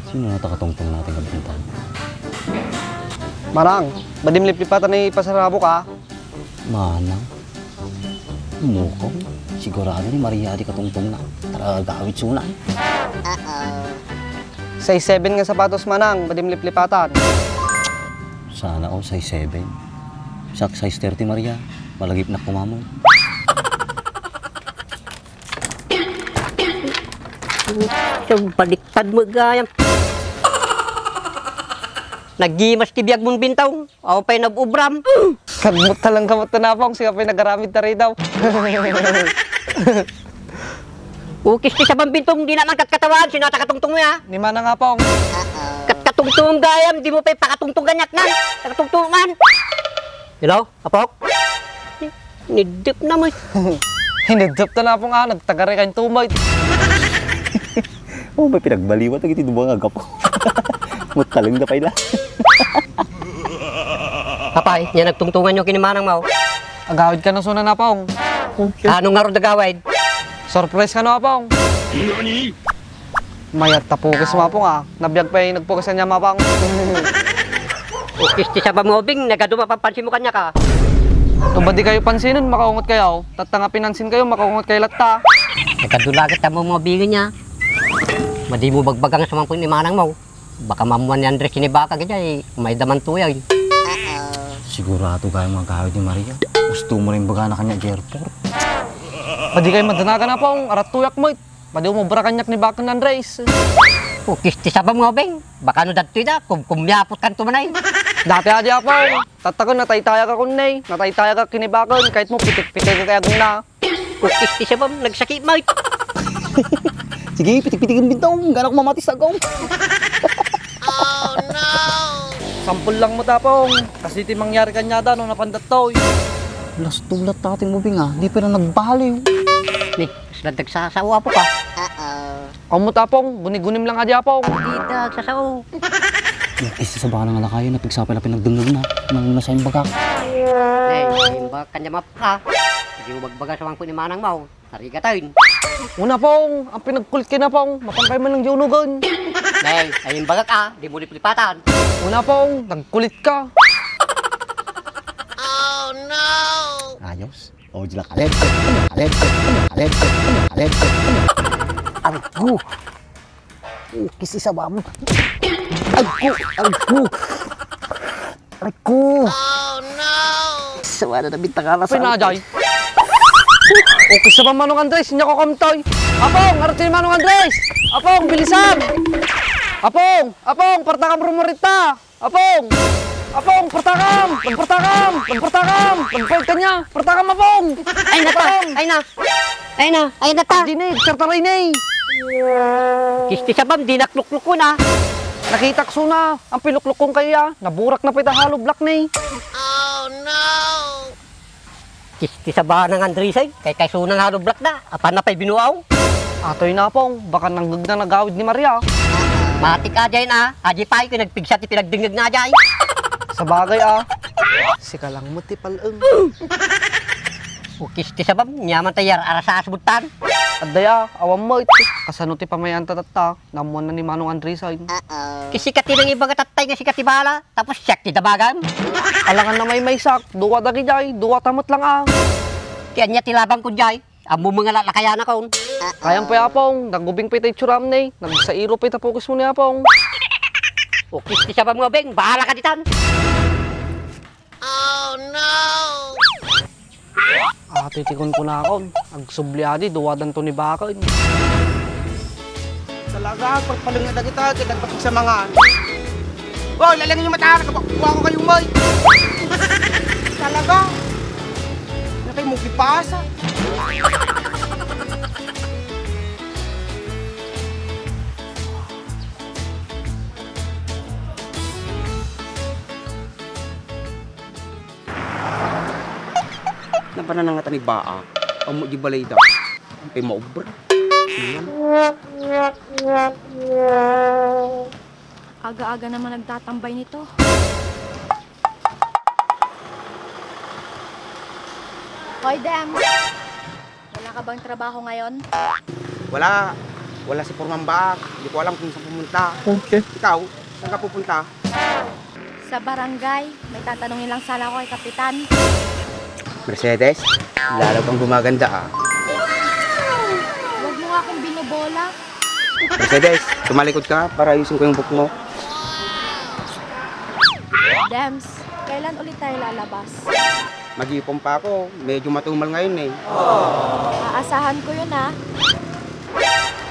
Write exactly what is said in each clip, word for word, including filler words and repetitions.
Sino nata katungtong natin kabintan? Manang, badim liplipatan ni pasarabok, a. Manang, mukong, sigurado ni Maria di katungtong na. Tara, gawit suna. Size seven nga sapatos, Manang, badim liplipatan. Sana all size seven. Sak size thirty, Maria. Malagipnak kumamon. Siya, baliktad mo gayam. Naggimas ti biag mon bintaw. Aw pay nag-ubram. Kagmot ta lang kamot ta napong, siya pay nagaramid ta ridaw. Ukis ti sabam bintong, di naman katkatawaan, sino ata katungtong mo ya? Ni Manang Apong. Katkatungtong gayam, di mo pay pakatungtong ganyak nan. Takatungtong man. Hello? Apok? Nidip na mo. Hinidip ta na, Apong, a, nagtagari kayo tumay. Oh, may pinagbaliwat iti duwa nga gapo. Mutaleng da pay la. Apay, niya nagtungtungan yo kini manang mo. Agawid ka na suna, Apong. Ano nga ro dagawid? Surprise ka no, Apong. Mayat ta pukis mo, Apong, a. Nabiag pay nagpukis kanya, Apong. Ukis ti sabam mo, Bing, nagadu mapapansin mo kanya ka. Tuba di kayo pansinin, makaungot kayo. Tatta nga pinansin kayo, makaungot kayo latta. Nagadu lagat ta mo mga bingen niya. Madi mo bagbagang sumangkot ni manang mo. Baka mamuan ni Andres ni baka gaya, eh, may daman tuyay. Sigurado kayo mga gawid ni Maria. Gusto mo rin baga na kanya airport. Madi kayo madanagan, Apong, arat tuyak mo. Madi umubra kanyak ni Bakon Andres. Ukis ti sabam nga, Beng. Baka no dadtoy da, kum-, kumyapot kanto manay. Dati adi, Apong. Tattaken, nataytayag akon, ne. Nataytayag ak kini Bakon. Kahit mo, pitik-pitik kay agna. Ukis ti sabam, nagsakit, Mike. Sige, pitik-pitikin bintong. Gana ko mamati sa agaw. Sampol lang mo, Apong. Kasi ti mangyari kanyada, no, napandattoy. Lastulat tating mo, Bing, a. Di pala nagbaliw. Ni, sila dagsasao, apo ka. Ammot, Apong, guni-gunim lang adi, Apong. Di dagsasao. Yung isa sa bala nga lakayan, napigsapay na pinagdengngeg na. Nang nasa imbagak. Nay, imbagak kanya map, a. Di mo bagbaga sa mangko ni manang mo. Narigaten. Una, Pong, ang pinagkulit kay na, Pong. Mapangkay man lang di unugan. Nay, ay imbagak, a. Di mo liplipatan. Una, Pong, nagkulit ka. Ayos. O, di la kalit. Kalit. Kalit. Kalit. Aray ko. Ukis ti sabam. Aray ko. Aray ko. Aray ko. Sawa na nabintangan. Apay na, Jay. Ukis ti sabam, Manong Andres. Inya ko kamtoy. Apong, arti ni Manong Andres. Apong, bilisan. Apong, Apong, partakam rumurita. Apong! Apong, partakam! Nagpartakam! Nagpartakam! Nagpayag kanya! Partakam, Apong! Ay, nata! Partakam! Ay, na! Ay, na! Ay, nata! Di ne, kartaray ne! Kisti sabam, di nakluklukon, a! Nakitak suna, ang piluklukon kayo, a! Naburak na pay ta hollow block ne! Kisti sa banang Andres ay, kay kaysunang hollow block na, apan na pay binuaw. Atoy na, Pong, baka nanggeg na nagawid ni Maria. Matik a, Jay, a, adi pay ko nagpigsa ti pinagdengngeg na, Jay. Sabagay, a. Sika lang mo ti pal-eng. O, kisti sabam, niyaman tayo, arasa asbuttan. Adday, a, awan mo, iti. Kasano ti pamayanta tatta? Namuan na ni Manong Andres ay. Kisi ka ti nangibaga tattay nga sika ti bala. Tapos siak ti dabagan. Alangan na maymaysak, duwa dagidiay, duwa ta met lang a. Ti ania ti labangko diay? Ammom nga lakayana kon. Kayam pay, Apong, nagubing pay ta itsuram ne, nagsairo pay ta pukis mo ni Apong. Ukis ti sabam nga ubing, bahala ka ditan. Atoy ti kunkunakon, agsubli adi, duwadanto ni Bakon. Talaga, agpagpalengnged dagita, ket agpakigsamangan. Oy, lalengen yo mata, nagkapakpakwa ko kayo, Moy. Talaga. Ano kayo mo pipasa? Nabanana nga tani baa? Ammo di balay da. Ang pay maubra. Ayan. Aga-aga naman nagtatambay nito. Hoy, Dems! Wala ka bang trabaho ngayon? Wala. Wala si Foreman Baak. Di ko alam kung saan pumunta. Okay. Ikaw, saan ka pupunta? Sa barangay. May tatanungin lang sana ako kay Kapitan. Mercedes, lalo kang gumaganda, ah. Huwag mo nga akong binobola. Mercedes, tumalikod ka para ayusin ko yung buhok mo. Dems, kailan ulit tayo lalabas? Mag-iipon pa ako. Medyo matumal ngayon eh. Aasahan ko yun, ah.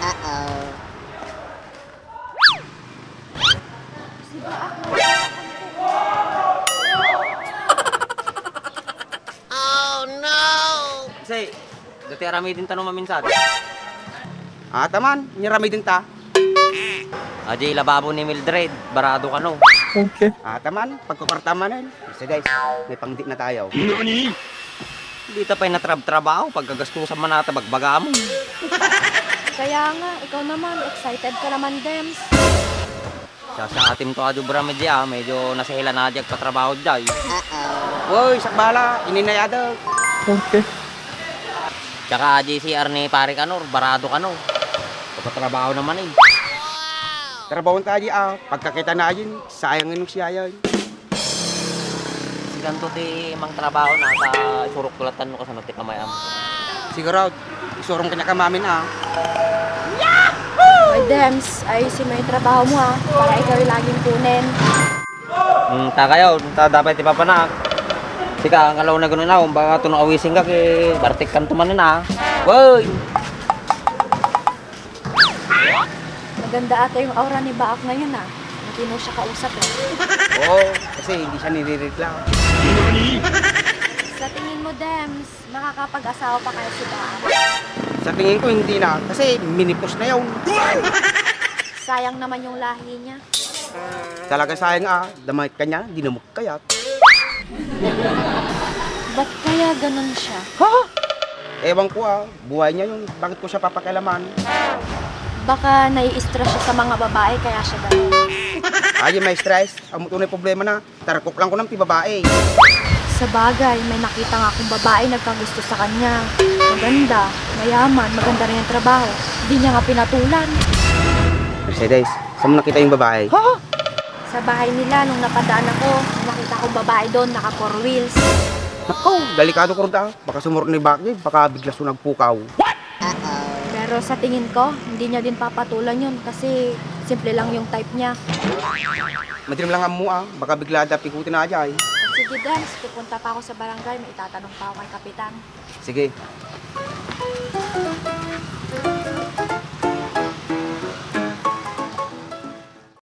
Uh-oh. Kasi, dati aramidin ta no maminsan. Ata man, niramidin ta. Adi lababo ni Mildred, barado kano. Okay. Ata man, pagkukarta manen. Mercedes, may pangdi na tayo. Dita pay natrabtrabaho, pagkagastusan man ata bagbaga mo. Kaya nga, ikaw naman, excited ka naman, Dems. Sasaatim to adu bramid ya, medyo naselan na di agpatrabaho jay. Woy, sakbala, ininayada. Okay. Tsaka adi C R ni pare kano, barado kano. Pagpatrabaho naman eh. Trabaho ta adi ah, pagkakita na adi, sayang inong siya yan. Siganto ti mangtrabaho na ta isurok ko latan no kasano ti kamayam. Sigurado, isurong kanya kamamin ah. Hoy, Dems, ayusin mo yung trabaho mo, ah, para ikaw yung laging kunin. Hmm, ta kayo, ta dapat ti papanak. Sika, ang kalaw na ganun ako, baka tuno awising ka, ki bartik kan tumanin ah. Woy! Maganda ata yung aura ni Baak ngayon, ah. Hindi mo siya kausap, eh. Oo, kasi hindi siya nire-reply. Sa tingin mo, Dems, makakapag-asawa pa kaya si Baak? Sa tingin ko, hindi na. Kasi menopause na yun. Sayang naman yung lahi niya. Talaga sayang, ah. Damay ka niya, di na magkayat. Ba't kaya ganun siya? Ha? Ewan ko, ah. Buhay niya yun. Bakit ko siya papakialaman? Baka nai-stress siya sa mga babae, kaya siya ganun. Ay, may stress. Ang tunay problema na, tarkok lang ko ng ti babae. Sa bagay, may nakita nga akong babae nagkagusto sa kanya. Maganda, mayaman, maganda rin ang trabaho. Di niya nga pinatulan. Mercedes, saan mo nakita yung babae? Ha? Sa bahay nila, nung napadaan ako, nakita kong babae doon, naka four wheels. Naku, delikado ko rin ta. Baka sumurot ni Baak, eh. Baka bigla siya nagpukaw. Pero sa tingin ko, hindi niya din papatulan yun kasi simple lang yung type niya. Madilim lang ammo, ah. Baka bigla da pikutin na dyan. Sige, Dems, pupunta pa ako sa barangay. May itatanong pa ako kay Kapitan. Sige.